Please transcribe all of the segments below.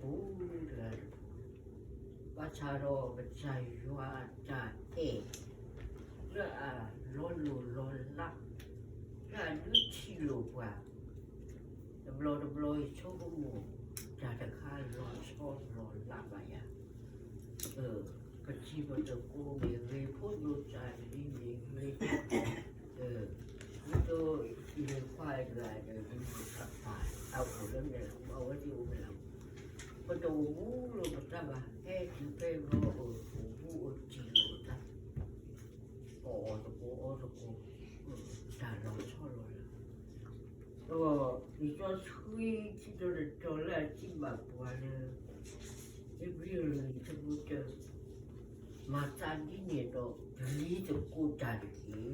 တၢ်မၤလိတၢ်အိၣ်တဂၤတပူၤ, ဘၣ်ဆၣ်ဒီးကစၢ်ယွၤအတၢ်အဲၣ် လၢအလီၤလိၢ်လီၤလး, လၢအဒုးထံၣ်လိာ်ပှၤ, တဘျီတဘျီအံၤဆိကမိၣ် တၢ်တခါလီၤဆီလီၤလးဘၣ်ယၤ, ပထံပကီၢ်မ့ၢ်ဂ့ၤ, ဖိဒိၣ်စၢ်လံၤမ့ၢ်ဂ့ၤ, ဒ်သိးယမ့ၢ်ခွါတဂၤဒီး ယမ့ၢ်အပၢ်အအိၣ်လၢမဲာ်လး, အဝဲသ့ၣ်အိၣ်မဲာ်လး, ပတအိၣ်မူလိာ်ပသးဘၣ်, ဟဲတုၤဖဲလီၤအိၣ်ဘူးအိၣ်တံၢ်လိာ်ပသး, အီၣ်အီၣ်သကိးအီသကိး, တၢ်လီၤဆီလီၤလး, ဒီးလံာ်စီဆှံခံတီၤတတီၤလၢအစံးဘၣ်ပှၤလၢ ဧ့ၤဘြံၤအဆၢဒိၣ်တၢ, မၤသးဒ်န့ၣ်ဒီး ပျံၤသကိးတၢ်တက့ၢ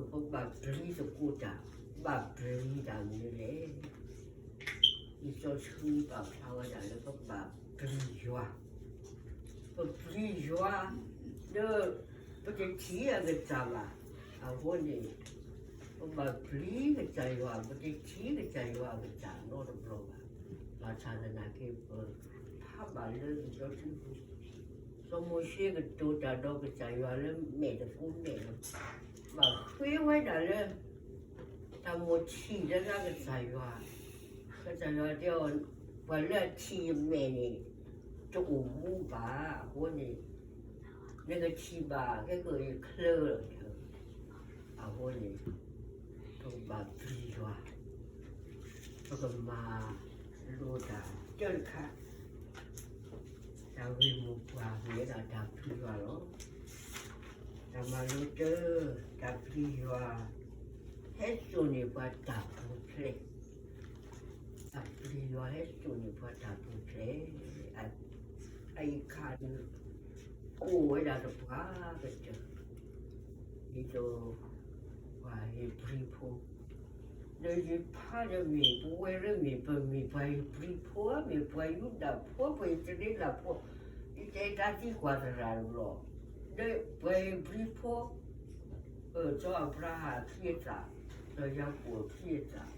်. ပဘၣ်ပျံၤသကိးတၢ်, ဘၣ်ပျံၤတၢ်မနုၤလဲၣ်. လံာ်စီဆှံပာ်ဖျါဝဲဒၣ်လၢပဘၣ်ပျံၤယွၤ, ပပျံၤယွၤ, ဒီးပတထံၣ်အကစၢ်ဘၣ်. အဃိန့ၣ် ပဘၣ်ပျံၤကစၢ်ယွၤ, ပတထံၣ်ကစၢ်ယွၤအကစၢ်နီတဘျီဘၣ်. ဘၣ်ဆၣ်သနာ်က့ ပဖးဘၣ်လၢလံာ်စီဆှံပူၤ, စီၤမိၤၡ့ကတိၤတၢ်ဒီးကစၢ်ယွၤလၢမဲာ်တကိးမဲာ်လီၤ. ဘၣ်ဃ့ဝဲဒၣ်လၢ တၢ်မိၣ်ထံၣ်လၢကစၢ်ယွၤ, ကစၢ်ယွၤတဲအီၤ, ပှၤလၢအထံၣ်ယမဲာ်န့ၣ် တအိၣ်မူဘၣ်. အဃိန့ၣ် နကထံၣ်ဘၣ် ကဲကယချၢလီၤ. အဃိန့ၣ် ပကဘၣ်ပျံၤယွၤ, ပကမၤလိတၢ်တခါ, တၢ်ဂ့ၢ်မိၢ်ပှၢ်မ့ၢ်ဝဲဒၣ်တၢ်ပျံၤယွၤလီၤ. တၢ်မၤလိတၢ, တၢ်ပျံၤယွၤ ဟဲစိာ်န့ၢ်ပှၤတၢ်ပူၤဖျဲး, တၢ်ပျံၤယွၤဟဲစိာ်န့ၢ်ပှၤတၢ်ပူၤဖျဲး, အအံၤခါဒုး အိၣ်ဝဲဒၣ်တပှၢ်ကတၢၢ်, ဒ်သိး ပှၤဧ့ၤဘြံၤဖိ, ဒီးယဖးဒီးမ့ၢ် ပဝဲလၢမ့ၢ် ပမ့ၢ်ပှၤဧ့ၤဘြံၤဖိ မ့ၢ်ပှၤယူဒၤဖိ ပှၤအံၣ်စရ့လးဖိ, ယတဲတၢ်သံကွၢ်သရၣ်လီၤ, ဒီးပှၤဧ့ၤဘြံၤဖိ, စီၤအၤဘြၤဟၣ်အခံအသၣ်, စီၤယၤကိာ်အခံအသၣ်,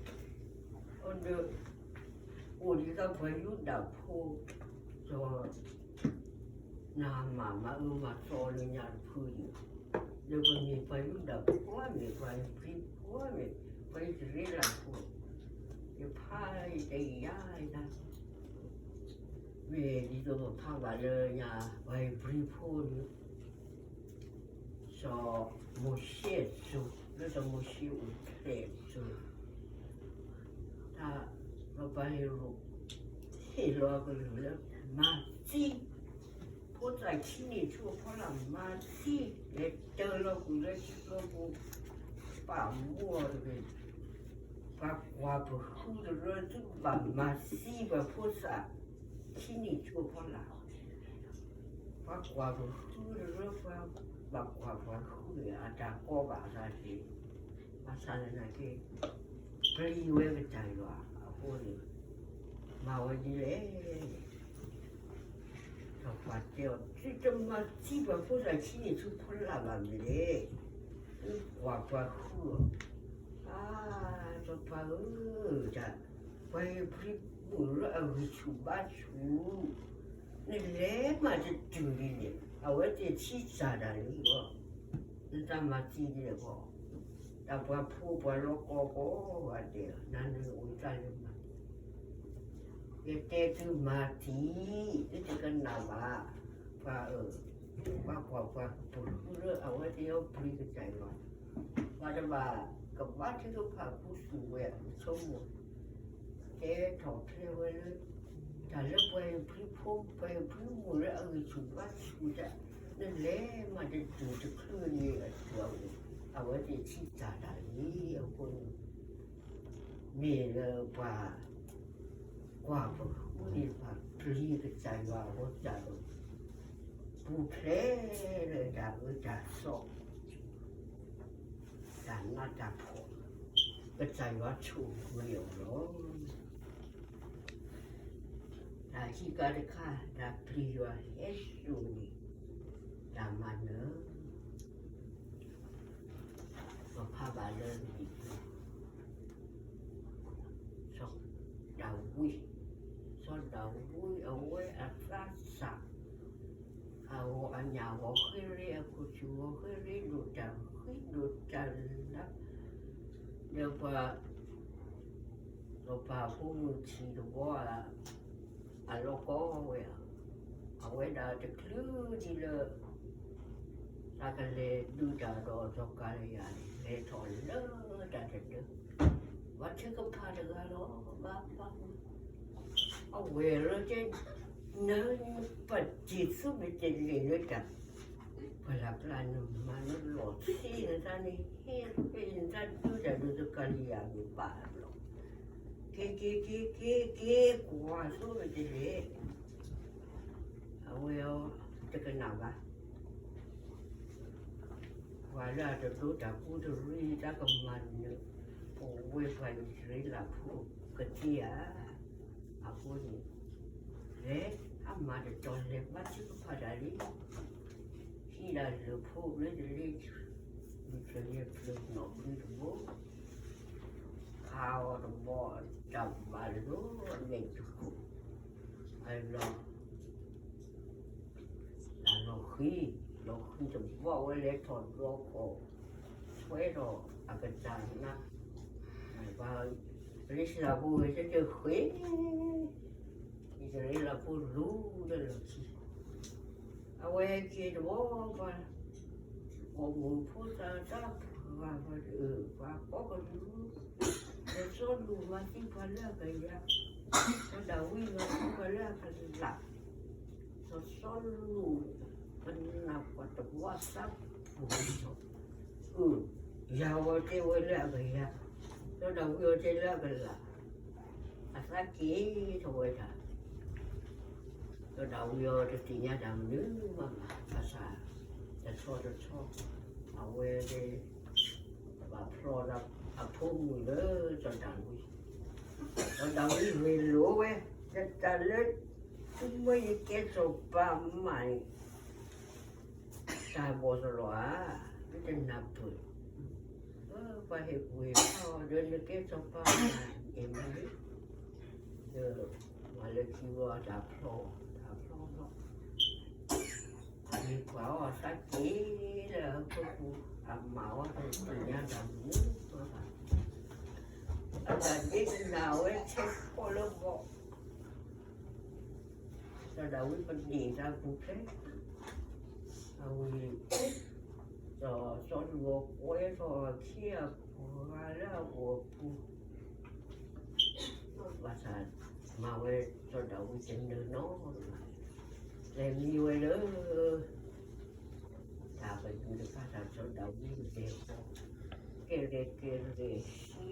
ဒီး အိၣ်ဒ်သိးပှၤယူဒၤဖိ, စီၤနၤမၣ်မၤအၢမၤသီလၢညါတဖုန့ၣ်, ဒီးပမ့ၢ်ပှၤယူဒၤဖိ မ့ၢ်ပှၤဧ့ၤဘြံၤဖိ မ့ၢ်ပှၤအံၣ်စရ့လးဖိ, ယဖးယတဲယၤယၤ, မ့ၢ်ဒ်သိးပဖးဘၣ်လၢညါ ပှၤဧ့ၤဘြံၤဖိန့ၣ် စီၤမိၤၡ့အစိၤ, လၢစီၤမိၤၡ့အိၣ်ဖျဲၣ်အစိၤ, တၢ် စီၤပၤဟ့ၤရိာ် ဟ့ၣ်လီၤအကလုၢ်လၢ မၤသံ ဖိသၣ်ခံနံၣ်ဆူအဖီလာ် မၤသံ, လဲၤတၢၤလီၤကွံာ်လၢထံကျိပူၤ, ပာ်မူအီၤတဂ့ၤ, ပှၤကွၢ်ပဃုတရၢ သုဘၣ်မၤသံပှၤဖိသၣ် ခံနံၣ်ဆူအဖီလာ် ပှၤကွၢ်ပဃုတရၢ ပှၤဘၣ်ကွၢ်ပှၤဃုန့ၣ် အတၢ်ကီဘၣ်အသးတက့ၢ်. ဘၣ်ဆၣ်သနာ်က့ ပျံၤဝဲကစၢ်ယွၤအဃိန့ၣ် မၤဝဲဒ်လဲၣ်. စီၤပၤတဲအီၤ, သုတမၤသံပှၤဖိသၣ်ခံနံၣ်ဆူဖီလာ်ဘၣ်မနုၤလဲၣ်. သုကွၢ်ပှၤဃုအီၤ. အါ, စီၤပၤဧၢ, တၢ် ပှၤဧ့ၤဘြံၤဖိလၢအဂံၢ်ဆူၣ်ဘါဆူၣ် နလဲၤမးတတုၤလံန့ၣ် အဝဲသ့ၣ်ထံၣ်စၢ်တၢ်လံလီၤ. နတၢ်မၤသံန့ၣ်အဂီၢ်, တၢ်ပှၤဖိပှၤလီၤကိးကိးဂၤဒဲး နၤနၢၤအိၣ်တၢ်လၢမၤ, ယတဲသုမၤသံ, သုတကနၣ်ဘၣ်, ပှၤအၢ, ပှၤကွၢ်ပှၤကပုာ်ဃုလၢအဝဲသ့ၣ်အီၤပျံၤကစၢ်ယွၤ, ပှၤတဘၣ်ကဘါထုကဖၣ်ခူသူၣ်ဝဲအဆိကမိၣ် တဲထီၣ်ဖျဲးဝဲလၢ တၢ်လၢပှၤဧ့ၤဘြံၤဖိ ပှၤဧ့ၤဘြံၤမိၢ်လၢအဂံၢ်ဆူၣ်ဘါဆူၣ်တၢ်, နလဲၤမးတတုၤတချုးန့ၣ်အတုၤအအိၣ်, အဝဲသ့ၣ်ထံၣ်စၢ်တၢ်လံအဃိန့ၣ် မ့ၢ်လၢပှၤ ကွၢ်ပဃုန့ၣ် ပှၤပျံၤကစၢ်ယွၤအဂီၢ်စၢ်ဒီး ပူၤဖျဲးလၢတၢ်အၢတၢ်သီ တၢ်နးတၢ်ဖှီၣ် ကစၢ်ယွၤဆိၣ်ဂ့ၤအီၤလီၤ. တၢ်ခံခါတခါ တၢ်ပျံၤယွၤဟဲစိာ်န့ၣ် တၢ်မၤနၢၤ ပဖးဘၣ်လၢလံာ်ပူၤ စီၤဒၤဝံး စီၤဒၤဝံးအဝဲအသးစၢ်, အဂီၤအညၣ်ဂီၤဃ့ရ့ အခိၣ်ဆူၣ်ဂီၤဃ့ရ့ ဒိၣ်တၢ်ဃံဒိၣ်တၢ်လၤ, ဒီးပှၤ စီၤပၤဖိမုၣ်ထံၣ်တဘျီ အလီၢ်ကီဝဲ, အဝဲဒၣ်တချုးဒံးလၢ တၢ်ကလဲၤဒုးတၢ်ဒီးစီၤကၤလံယၤန့ၣ် လဲၤထီၣ်လၢတၢ်တဒၢ, ဘါထုကဖၣ်တဂၤလီၤ, ဘါဘါ အဝဲၢ်လီၤတဲ, နပတံၤသူမ့ၢ်တလဲၤလၢတၢ် ပှၤလၢ်ကျါန့ၣ် မၤနလီၤသ့နသးန့ၣ် ဟ့ၣ်သ့နသးဒုးတၢ်ဒီးစီၤကၤလံယၤန့ၣ်ဘၣ်လီၤ, က့ၤက့ၤက့ၤက့ၤက့ၤ ကွၢ်သိမ့ၢ်တလဲၤ အဝဲအီၤတကနၣ်ဘၣ်, ပှၤလၢအတဒိတၢ်ကူတရံး တၢ်ကမၤနၢၤ ပဝဲပှၤအံၣ်စရ့လးဖိကသ့ဧါ, အဃိန့ၣ် လဲၤအမၤတတီၤလဲၤဘါထုကဖၣ်တၢ်လံ, ဟံးဒၣ်လၢၢ်ဖိဘျ့တလ့, မုၢ်တနံၤဖျၢၣ်နီၣ်ဘျ့တဘိ, ခးအီၤတဘီ တၢ်ဘၣ်လိာ်အမဲာ်တခိၣ်, အလီၢ် တၢ်လီၤဃံ, လီၤဃံတဘီဝဲလဲၤထီၣ်ဒီးကီၢ်, ဆွဲထီၣ်အကစၢ်နါ, ပှၤအံၣ်စရ့လးဖိဝဲတက့ၢ်ဃ့, အံၣ်စရ့လးဖိလူၤလၢလီၢ်ခံ, အဝဲက့ၤတဘီပှၤ, ပိာ်မုၣ်ဖိသၣ်တၢ်ဖှၢ်, ပှၤကိးကလူး, စီၤစီလူးမၤသံပှၤလၢအကယၤ, စီၤဒၤဝံးမၤသံပှၤလၢအကလး စီၤစီလူး ပနၢ်ပှၤတဝၢသးပူၤလီၤ, အၢ, ယၤဝဲတဲဝဲလၢအကယၤ, စီၤဒၤဝံးအီၤတဲလၢအကလး, အသးက့ၤထီၣ်ဝဲဒၣ်, စီၤဒၤဝံးအီၤတသ့ၣ်ညါတၢ်မနုၤမးဘၣ်, ဘၣ်ဆၣ် တဆီတဆီ အဝဲ ဘၣ်ဖျီဒီးအဖိမုၣ်လၢစီၤဒၤဝံး, စီၤဒၤဝံးဂ့ၢ်လိာ်ဝဲ, တၢ်လၢ သုမ့ၢ်ယကဲစီၤပၤမးန့ၣ် တၢ်ဘီၣ်သလီၤဧါ, မ့ၢ်တနၢ်ပၢၢ်, ပှၤဟ့ၣ်ကူၣ်ဟ့ၣ်ဖးအီၤဒီး နကဲစီၤပၤမးန့ၣ်မးန့ၣ်, ဒီးပှၤလၢခံဝဲတၢ်ဖျီ, တၢ်ဖျီဖျီ မ့ၢ်ပှၤအီၤသးက့ၤလၢအဟၢဖၢပူၤ, အမၤဝဲတသ့ၣ်ညါတၢ်မနုၤ, အတၢ်ဒ့တနၢ်ဝဲထဲဖီလၢဘီၣ်, စီၤဒၤဝံးပဒ့ၣ်တၢ်ပူၤဖျဲး, အဝဲ စီၤစီလူးအီၤကွဲထီၣ်အခ့အပှၤလၢအအိၣ်အပူၤ, ဘၣ်ဆၣ်မၤဝဲစီၤဒၤဝံးတနၢၤနီတဂၤ, လဲၤမံဝဲလၢ တၢ်ပဒုးတဖၣ် တၢ်စီၤဒၤဝံးလဲၤဃီ, ကဲလဲၤကဲလဲၤ ဟံးဃီ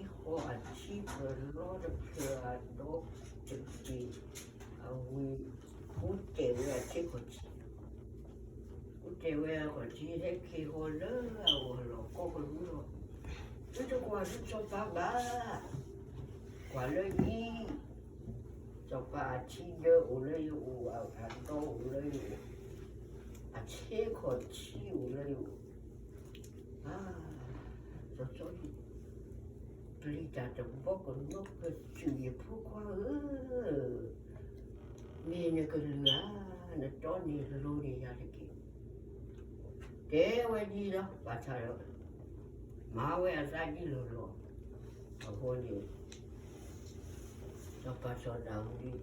အထံပၢၢ်လီတဖျၢၣ်အဒီတဘ့ၣ်, အဝဲ ဃုတဲာ်ဝဲအထံခီၣ်ထံး, ဃုတဲာ်ဝဲအခီၣ်ထံး ဟဲက့ၤဃီၤလၢအဂီၢ်လီၤ ကိးကလူးလီၤ, သုတကွၢ်လၢစီၤပၤဘၣ်, ကွၢ်လၢအံၤ စီၤပၤအထံဒၢအိၣ်လၢယအိၣ်, အဒီအိၣ်လၢယအိၣ်, အထံခီၣ်ထံးအိၣ်လၢယအိၣ်, အါ, စီၤစီလူး ပျံၤတၢ်တဘီကနီၤကစူၢ် ယဖိခွါဧၢ, မ့ၢ်နကလုၢ်ဧါ, နတီန့ၢ်လိၤန့ၢ်ယၤတက့ၢ်, တဲဝဲဒ်လီၤ, ဘၣ်ဆၣ်ဒီး မၤဝဲအသးဒ်လီၢ်လီၢ်, အဃိန့ၣ် စီၤပၤစီၤဒၤဝံး ခီ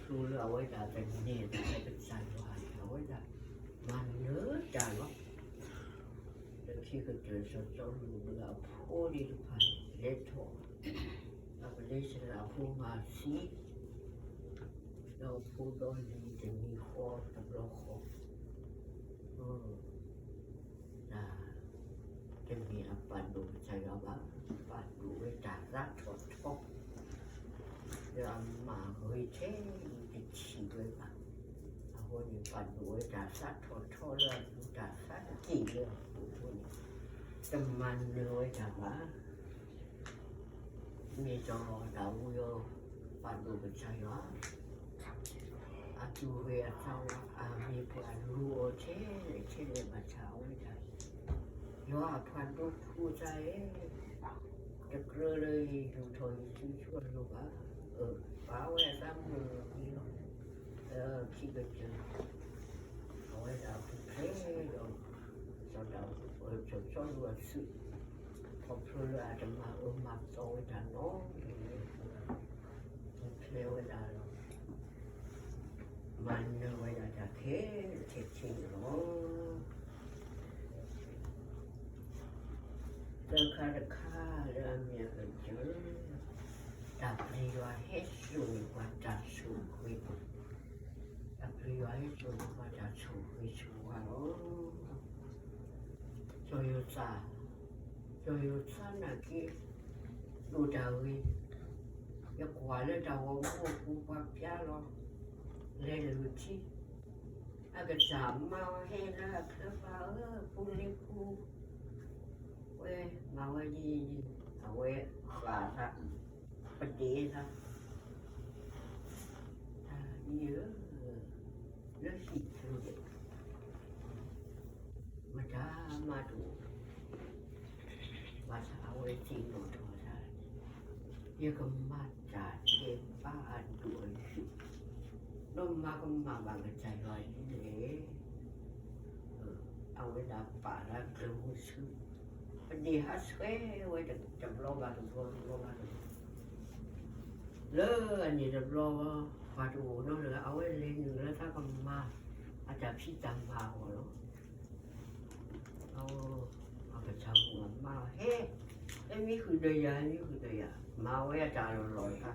ဖျိလၢအဝဲဒၣ်သန့ၤသးလၢကစၢ်ယွၤန့ၣ် အဝဲဒၣ်မၤနၢၤတၢ်လီၤ. လၢခံကတၢၢ်စီၤစီလူးဒီးအဖိသ့ၣ်တဖၣ်န့ၣ် လဲၤထီၣ် အပလ့စလးဖိမၤသံ ဒီးဖိဒီးလံၤတနံၤဃီတဘျီဃီ, တၢ်တမ့ၢ်အပာ်ဒိၣ်ကစၢ်ယွၤဘၣ်, ပာ်ဒိၣ်ဝဲတၢ်သးထီၣ်ထီ လၢအမၤဂ့ၤထဲအံၤတထံၣ်ဝဲဘၣ်. အဃိန့ၣ် ပာ်ဒိၣ်ဝဲတၢ်သးထီၣ်ထီလၢအဒုးတၢ်သးတ့ၢ်လၢအဃိန့ၣ် တမၤနၢၤဝဲတၢ်ဘၣ်. မ့ၢ်စီၤဒၤဝံးအီၤ ပာ်ဒိၣ်ကစၢ်ယွၤ အသူၣ်ဂ့ၤအသးဝါ အမ့ၢ်ပှၤလူၤအီၤထဲလဲၣ်ထဲလဲၣ်ဘၣ်ဆၣ်အဝဲဒၣ် ယွၤအပှၤဒိဖိသၣ်ဧၢ, တကြၢးလၢယယူာ်ထီၣ်ယစုဆိအလိၤဘၣ်. အၢ ပှၤဝဲအသးမုာ်န့ၣ်လီၤ. ခံကတၢၢ် အဝဲဒၣ်ပူၤဖျဲးဒီး စီၤဒၤဝံး စီၤစီလူးအစု ခီဖျိလၢအတမၤအၢမၤသီဝဲတၢ်နီတမံၤ, ပူၤဖျဲးဝဲဒၣ်ဒီး မၤနၢၤဝဲဒၣ်တၢ်ခဲလၢာ်ခဲဆ့န့ၣ်လီၤ. သၢခါတခါလၢအမ့ၢ်အကတၢၢ်, တၢ်ပျံၤယွၤဟဲစိာ်န့ၢ်ပှၤတၢ်ဆိၣ်ဂ့ၤ, တၢ်ပျံၤယွၤဟဲစိာ်န့ၢ်ပှၤတၢ်ဆိၣ်ဂ့ၤဆိၣ်ဝါလီၤ. စီၤယိၤသး, စီၤယိၤသးနာ်က့ ဒိၣ်တၢ်ဂ့ၤ, ယကွၢ်လၢတၢ်ဂီၤမူအပူၤ ပှၤပျါလီၤ လဲၤနုာ်ထံ အကစၢ်မၤဝဲဟဲလၢအချၢဘၣ်ဧၢ, ပူၤလ့ၤပူၤ, ဝဲမၤဝဲဒ်အံၤ, အဝဲဃၣ်သး, ပဒ့သး, တၢ်ဒ်ဧၢ, လၢဟံၣ်ပူၤန့ၣ် မတၤမၤတအိၣ်, ဘၣ်ဆၣ်အဝဲသ့ၣ်နီၣ်ထီၣ်တၢ်, ယကမၤတၢ်ဒဲးဘးအဒိၣ်အယိာ်, ဒီးမၤကမၣ်ဘၣ်ကစၢ်ယွၤဒ်လဲၣ်. အဝဲဒၣ်ပာ်လၢကျဲမုၢ်ဆူ, ပဒ့ဟးဆှဲဝဲတဘျီဘၣ်တဘျီ တဘျီဘၣ်တဘျီ, လၢအန့ၣ်တဘျီ ပှၤတအိၣ်နီတဂၤ, အဝဲလဲၤနုာ်လၢသးကမၤ အတၢ်ဖံးတၢ်မၤအဂီၢ်လီၤ. အကစၢ်မုၣ်အမါ ဟဲ, ဟဲမံဃုာ်ဒီးယၤ, ဟဲမံဃုာ်ဒီးယၤ, မၤဝဲအတၢ်လီၢ်လီၢ်တခါ,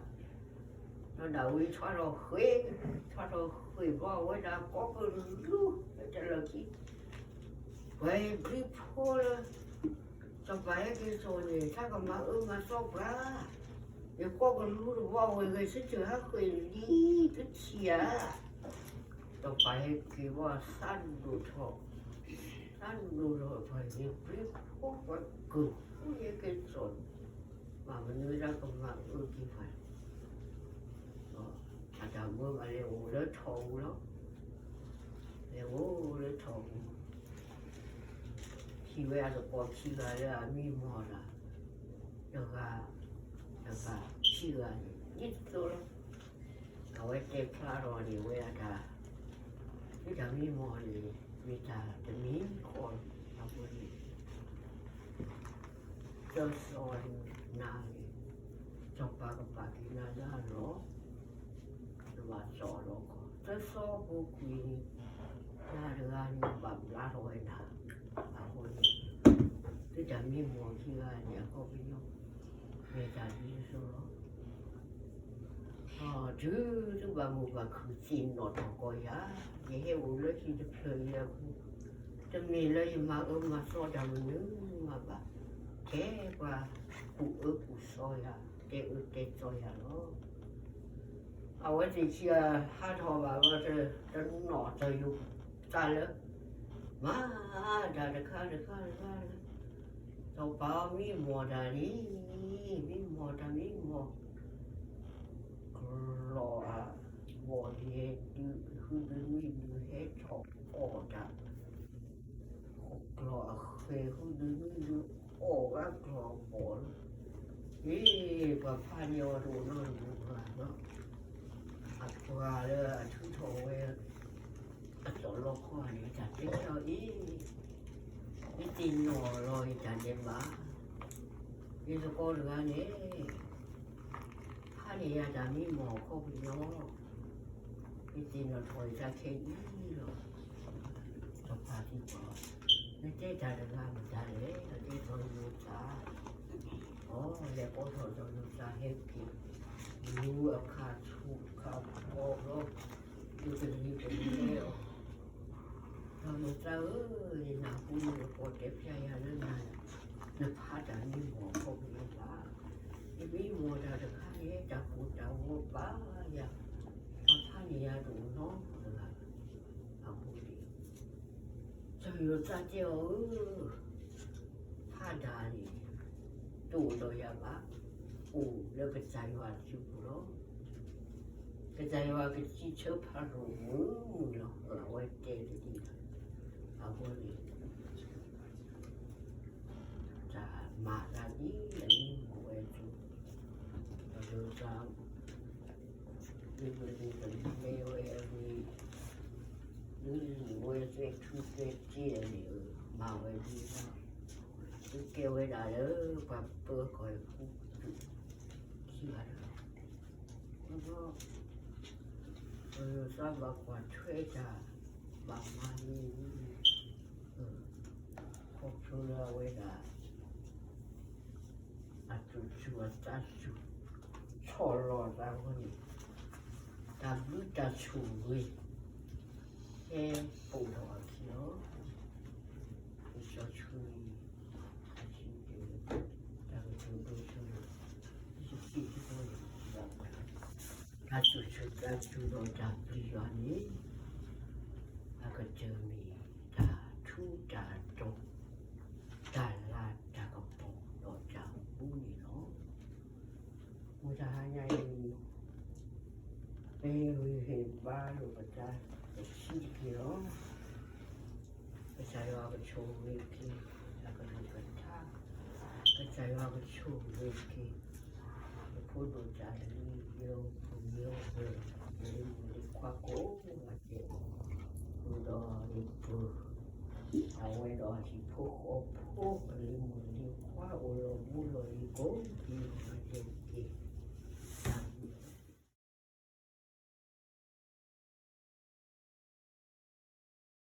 ဒီးဒၣ်ဝံၤဆီထီၣ်ဃ့ၢ်, ဆီထီၣ်ဃ့ၢ်ဘျီ အဝဲဒၣ်ကိးကလူးလၢတလၢာ်ခံ, ပှၤဟဲဘျုးဖိလၢ စီၤပၤဟဲက့ၤစိာ်န့ၣ် တၢ်ကမၤအၢမၤသီပှၤ, ယကိးကလူးတဘျီ အဝဲဂဲၤဆၢထၢၣ်ဟးဃ့ၢ်လံတထံၣ်ဧါ. စီၤပၤဟဲက့ၤဘၣ်သးဒိၣ်ထီၣ်, သးဒိၣ်ထီၣ် ပှၤဟဲဘျုးဖိပှၤကလုာ်ဖိဟဲက့ၤစိာ်န့ၣ်, ဘၣ်မနုၤတၢ်ကမၤအၢက့ၤပှၤ, အတၢ်မၢဘၣ်လဲၤအိၣ်လၢထိၣ်ပူၤလီၤ. လဲၤအိၣ်လၢထိၣ်ပူၤ, ထံၣ်ဝဲအသကိးခံဂၤလၢအမံမီၢ်တၢ်, တဂၤ, တဂၤ, ခံဂၤန့ၣ် ဒ်သိးလီၤ. အဝဲတဲဖျါထီၣ်န့ၣ် ဝဲဒၣ်တၢ်, သုတၢ်မံမီၢ်န့ၣ် မ့ၢ်တၢ်တမံၤဃီလီၤ. အဃိန့ၣ် သၢသီနၤန့ၣ် စီၤပၤကပာ်က့ၤနၤလၢအလီၢ်, နဘၣ်သီၣ်လီၤခီ, သၢသီဖိကွံာ်န့ၣ် နၤတဂၤန့ၣ် ဘၣ်ဘျါထီၣ်ဝဲဒၣ်. အဃိန့ၣ် သုတၢ်မံမီၢ်ခံဂၤန့ၣ် အခီပညီ မ့ၢ်တၢ်ဒ်သိးလီၤ. တုၤသုဘၣ်မုာ်ဘၣ်ခုၣ်သ့ၣ်နီၣ်ထီၣ်ကီးယၤ, ယဟဲအိၣ်လၢဟံၣ်တဖျၢၣ်အံၤအပူၤ, တမ့ၢ်လၢယမၤအၢမၤသီတၢ်မနုၤမးဘၣ်, ထဲပှၤကူၣ်အၢကူၣ်သီယၤ, တဲအၢတဲသီယၤလီၤ. အဝဲသ့ၣ်ခံဂၤဟးထီၣ်ဘၣ်ဘျီ တနီၣ်တယိာ်တၢ်လၢ မၤတၢ်တခါတခါတခါ, စီၤပၤမံမီၢ်တၢ်လံ, မံမီၢ်တၢ်မံမီၢ်, ကျီၢ်အဘီၣ်န့ၣ် ဒုးဃုဒုးနွံဒုးဟဲထီၣ်အီၣ်တၢ်, ကျီၢ်အဃဲၤဃုဒုးနွံဒုး အီၣ်ဝဲကျီၢ်အဘီၣ်လီၤ. အ့ ပှၤဖးန့ၢ်အီၤတအိၣ်နီတမံၤဘၣ်လီၤ. အပှၤလၢအထုးထီၣ်ဝဲ အသီၣ်လီခီန့ၣ် တၢ်တဲအီၤအံၤ, ယသ့ၣ်နီၣ်လီၤယတၢ်ဒဲးဘး, ယသကိးတဂၤန့ၣ် ဖးန့ၢ်ယၤတၢ်မံမီၢ်အခီပညီ, ယသ့ၣ်နီၣ်ထီၣ်ယတၢ်ခဲအံၤလီၤ. စီၤပၤသံကွၢ်, နတဲတၢ်တဂၤမတၤလဲၣ်, နတဲစီၤယိၤသး, အီ လဲၤကိးထီၣ်စီၤယိၤသးဟဲက့ၤ, လူၤအခါဆူၣ်ခါဖီဘျီ, ယကလံၤကလဲအီၤ စီၤယိၤသးဧၢ, ယနၢ်ဟူနကပီၤတဲဖျါယၤလၢနၤ, နဖးတၢ်မံမီၢ်အခီပညီဘၣ်. ယမံမီၢ်တၢ်တခါန့ၣ် တၢ်ကိၢ်တၢ်ဂီၤဘၣ်ယၤ, ပှၤဖးန့ၢ်ယၤတအိၣ်နီတဂၤဘၣ်. အဃိန့ၣ် စီၤယိၤသးတဲအီၤဧၢ, ဖးဒၣ်န့ၣ် တအိၣ်ဒီးယၤဘၣ်, အိၣ်လၢကစၢ်ယွၤအစုပူၤလီၤ. ကစၢ်ယွၤကစံးဆၢဖးရိၣ်မုာ်မုာ်လီၤ. အဝဲတဲတဒ်ဘၣ်. အဃိန့ၣ် တၢ်မၤသးဒ်အမံမီၢ်ဝဲအသိး, စီၤယိၤသး မ့ၢ်ဝဲဒ်သိးလဲၤဝဲအဂ့ၤ, ဒ်လဲၤဝဲသဲထူသဲစ့န့ၣ် မၤဝဲဒ်န့ၣ်, သုကဲဝဲဒၣ်လၢပှၤပၢကီၢ်အပူၤ, ခံဂၤတဂၤ, ဒီး ပသးဘၣ်ကွၢ်ထွဲတၢ် ဘၣ်မၤန့ၢ် ခီဖျိလၢအဝဲဒၣ် အသူၣ်စူၤအသးစူၤ ဆီၣ်လီၤသးဝဲန့ၣ်, တၢ်ဘျုးတၢ်ဆိၣ်ဂ့ၤ ဟဲပိာ်ထီၣ်အခံလီၤ. လံာ်စီဆှံ အဆံးတဲ တၢ်ကတိၤဒိ တဆံခံ တဆံခံ တဆံခံ, တၢ်သူၣ်စူၤသးစူၤဒီးတၢ်ပျံၤယွၤန့ၣ် အကတၢၢ်မ့ၢ်တၢ်ထူးတၢ်တီၤ, တၢ်လၤတၢ်ကပီၤဒီးတၢ်အိၣ်မူန့ၣ်လီၤ. မုၢ်တဟါညါအံၤ ပဟ့ၣ်ဂံၢ်ဟ့ၣ်ဘါလိာ်ပသးတဆံးတက့ၢ်လီၤ. ကစၢ်ယွၤကဆိၣ်ဂ့ၤက့ၤ အကလုၢ်ကထါ, ကစၢ်ယွၤကဆိၣ်ဂ့ၤက့ၤ ယဖိဒိၣ်တၢ်လံၤ ယဖိမုၣ်ဝဲၢ် ယလံၤမုၣ်လံၤခွါကိးဂၤဒဲး, အိၣ်ဒီးယပၢ် အဝဲဒီးဟံၣ်ဖိဃီဖိ အလံၤမုၣ်လံၤခွါ အိၣ်လီၤဘူးလီၤလံၤကိးဂၤဒဲး